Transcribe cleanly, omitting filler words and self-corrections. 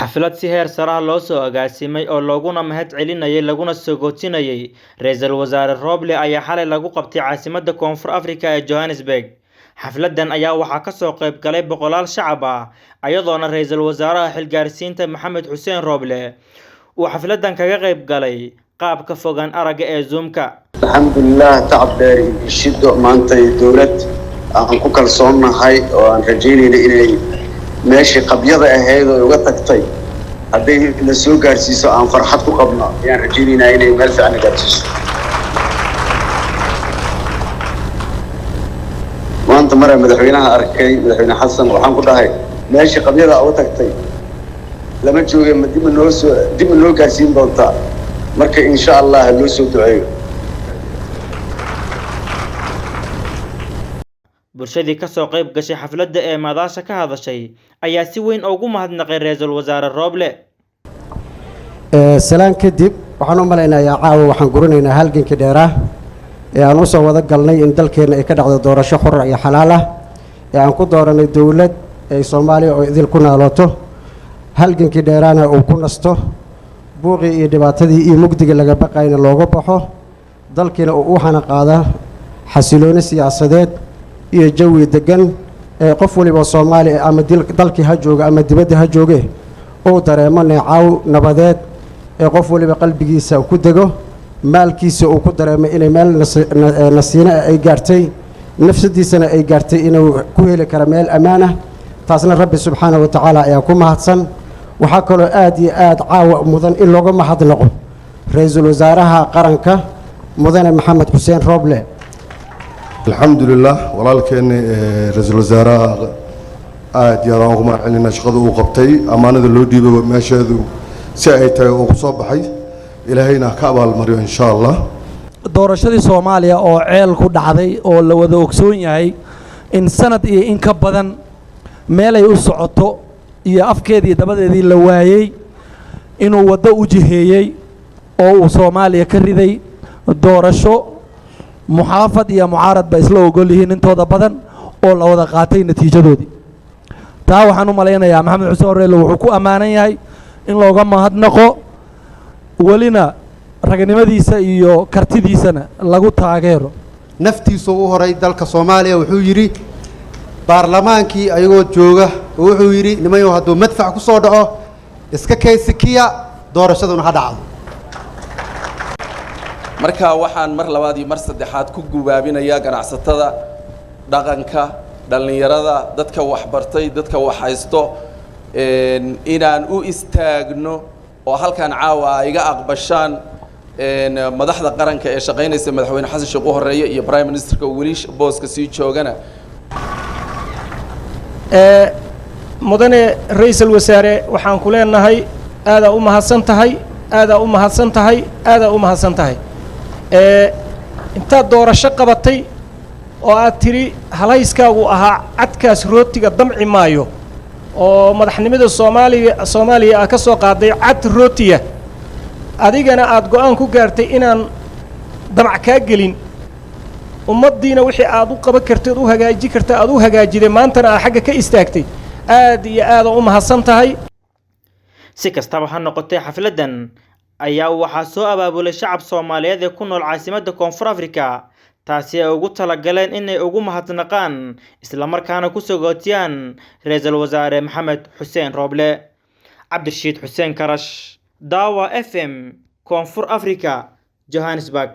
Xaflad si heer sare ah loo soo agaasimay oo looguna mahadcelinayay laguna sagootinayay Ra'iisul Wasaare Roble ayaa xalay lagu qabtay caasimadda Koonfur Afrika ee Johannesburg. Xafladan ayaa waxaa ka soo qayb galay boqolaal shacab ah, iyadoona Ra'iisul Wasaaraha xilgaarsiinta Maxamed Xuseen Roble uu xafladan kaga qayb galay qaabka fogaan aragga ee Zoom-ka. Alxamdulilah, tacab dheer iyo shido maanta dowlad aan ku kalsoonnahay oo aan rajaynayna inay meeshii qabyada ahayd oo uga tagtay hadday na soo gaarsiiso aan farxad ku qabno ayaan rajaynaynaa inay meel fiican na gaarsiiso. Maanta mara madaxweynaha arkay, Madaxweyne Xasan, waxaan ku dhahay meeshii qabyada uga tagtay lama jooge, ma dib ma noo soo dib ma noo gaarsiin doontaa? Marka insha Allah loo soo duceeyo. Bulshadii ka soo qayb gashay xafladda ee madasha ka hadashay ayaa si weyn ugu mahadnaqay Ra'iisul Wasaare Roble. Salaan kadib, waxaan u malaynayaa caawa waxaan guranaynaa halgankii dheeraah ee aan usoo wada galnay in dalkeenna ay ka dhacdo doorasho xor iyo xalaal ah ee aan ku dooranay dowlad ay Soomaaliya oo idil ku naalooto, halgankii dheeraana uu ku nasto, buuqii iyo dhibaatadii iyo mugdiga laga baqayna looga baxo, dalkiina uu u hana qaada xasilooni siyaasadeed iyo jawi deggan ee qof waliba Soomaaliya ama dalkii ha jooga ama dibadda ha jooge uu dareemo neecaw nabadeed ee qof waliba qalbigiisa ku dego, maalkiisa uu ku dareemo inay meel nasiino ay gaartay, nafsadiisana ay gaartay inuu ku heli karo meel ammaan ah. Taasna Rabbi subxaana wa tacaala ayaa ku mahadsan. Waxaa kaloo aad iyo aad caawa mudan in looga mahadnaqo ra-iisul wasaaraha qaranka, mudane Maxamed Xuseen Rooble. Alxamdulilah, walaalkeeni ra-iisul wasaaraha aad iyo aad aan ugu mahad celinaa shaqada uu qabtay, ammaanada loo dhiibay meesheedu si ay tahay ugu soo baxay. Ilaahayna ha ka abaalmariyo insha Allah. Doorashadii Soomaaliya oo ceel ku dhacday oo la wada ogsoon yahay in sanad iyo in ka badan meelay u socoto iyo afkeedii dabadeedii la waayey, inuu waddo u jiheeyey oo uu Soomaaliya ka riday doorasho muxaafad iyo mucaarad ba isla ogol yihiin intooda badan oo la wada qaatay natiijadoodii. Taa waxaan u malaynayaa Maxamed Xuseen Roble wuxuu ku ammaanan yahay in looga mahadnaqo, welina ragnimadiisa iyo kartidiisana lagu taageero. Naftiisuu u horay dalka Soomaaliya. Wuxuu yidhi baarlamaankii ayagoo jooga, wuxuu yidhi: "Nimayow, hadduu madfac ku soo dhaco iska kaysikiya, doorashaduna ha dhacdo." Marka waxaan mar labaad iyo mar saddexaad ku gubaabinayaa ganacsatada, dhaqanka, dhallinyarada, dadka waxbartay, dadka wax haysto inaan u istaagno oo halkan caawa ay iga aqbashaan madaxda qaranka ee shaqaynaysa, Madaxweyne Xasan Sheekh u horeeya iyo prime ministerka weli booska sii joogana. Mudane ra-iisul wasaare, waxaan ku leenahay aadaa u mahadsan tahay, aadaa u mahadsan tahay, aadaa u mahadsan tahay. Intaad doorasho qabatay oo aad tidhi halayskaagu ahaa cadkaas rootiga damci maayo, oo madaxnimada Soomaaliya aa ka soo qaaday cad rootiya, adigana aad go'aan ku gaartay inaan damac kaa gelin, ummaddiina wixii aad u qaban kartay ood u hagaaji karta aad u hagaajiday, maantana aad xagga ka istaagtay, aad iyo aada u mahadsan tahay. Si kastaba ha noqotee, xafladan ayaa waxaa soo abaabulay shacab Soomaaliyeed ee ku nool caasimadda Koonfur Afrika, taasi ay ugu talagaleen inay ugu mahadnaqaan islamarkaana ku sagootiyaan Ra'iisul Wasaare Maxamed Xuseen Roble. Cabdirashiid Xuseen Karash, Dawa FM, Koonfur Afrika, Johannesburg.